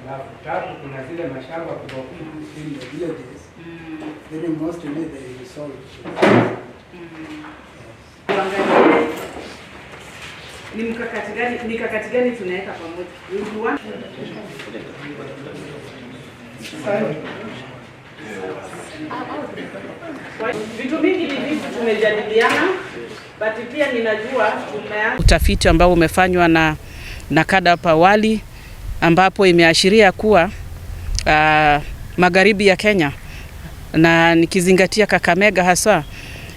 Alafu tatu, kuna zile mashamba kubwa kubwa In the villages, then mostly they sold to Tuangalie ni mkakati gani, mikakati gani tunaweka pamoja. We want vitu mingi ni vitu tumejadiliana, but pia ninajua tume utafiti ambao umefanywa na kada hapo awali ambapo imeashiria kuwa magharibi ya Kenya na nikizingatia Kakamega haswa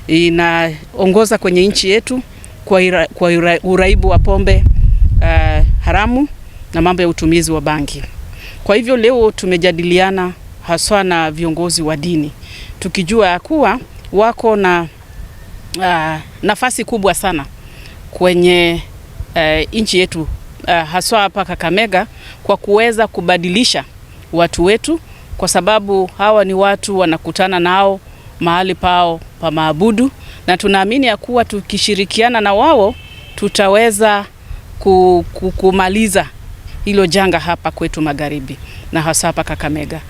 inaongoza kwenye nchi yetu kwa uraibu wa pombe haramu na mambo ya utumizi wa bangi. Kwa hivyo leo tumejadiliana haswa na viongozi wa dini tukijua kuwa wako na nafasi kubwa sana kwenye nchi yetu haswa hapa Kakamega kwa kuweza kubadilisha watu wetu, kwa sababu hawa ni watu wanakutana nao mahali pao pa maabudu, na tunaamini ya kuwa tukishirikiana na wao tutaweza kumaliza hilo janga hapa kwetu magharibi na hasa hapa Kakamega.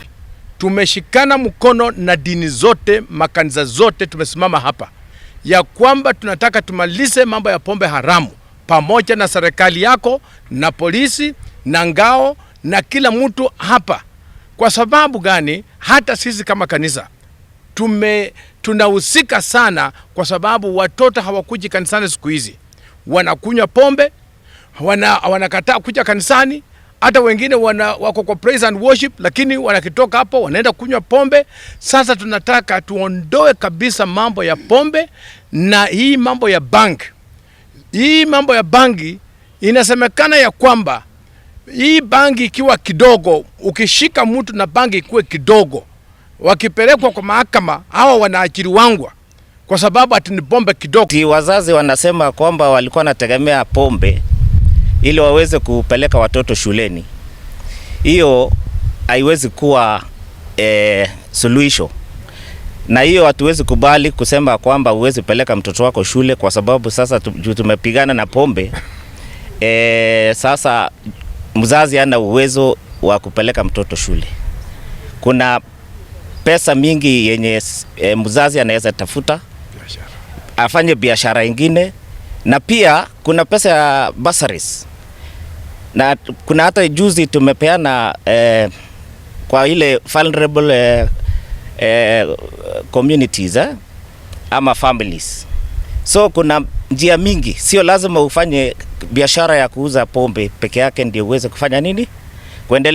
Tumeshikana mkono na dini zote, makanisa zote, tumesimama hapa ya kwamba tunataka tumalize mambo ya pombe haramu pamoja na serikali yako na polisi na ngao na kila mtu hapa. Kwa sababu gani? Hata sisi kama kanisa tunahusika sana, kwa sababu watoto hawakuji kanisani siku hizi, wanakunywa pombe, wanakataa kuja kanisani. Hata wengine wako kwa praise and worship, lakini wanakitoka hapo wanaenda kunywa pombe. Sasa tunataka tuondoe kabisa mambo ya pombe na hii mambo ya bangi. Hii mambo ya bangi inasemekana ya kwamba hii bangi ikiwa kidogo, ukishika mtu na bangi ikuwe kidogo, wakipelekwa kwa mahakama hawa wanaachiliwangwa kwa sababu ati ni pombe kidogo. Wazazi wanasema kwamba walikuwa wanategemea pombe ili waweze kupeleka watoto shuleni. Hiyo haiwezi kuwa suluhisho, na hiyo hatuwezi kubali kusema kwamba huwezi peleka mtoto wako shule kwa sababu sasa juu tumepigana na pombe sasa mzazi hana uwezo wa kupeleka mtoto shule. Kuna pesa mingi yenye mzazi anaweza tafuta afanye biashara ingine, na pia kuna pesa ya bursaries, na kuna hata juzi tumepeana kwa ile vulnerable communities ama families. So kuna njia mingi, sio lazima ufanye biashara ya kuuza pombe peke yake ndio uweze kufanya nini, kuendelea.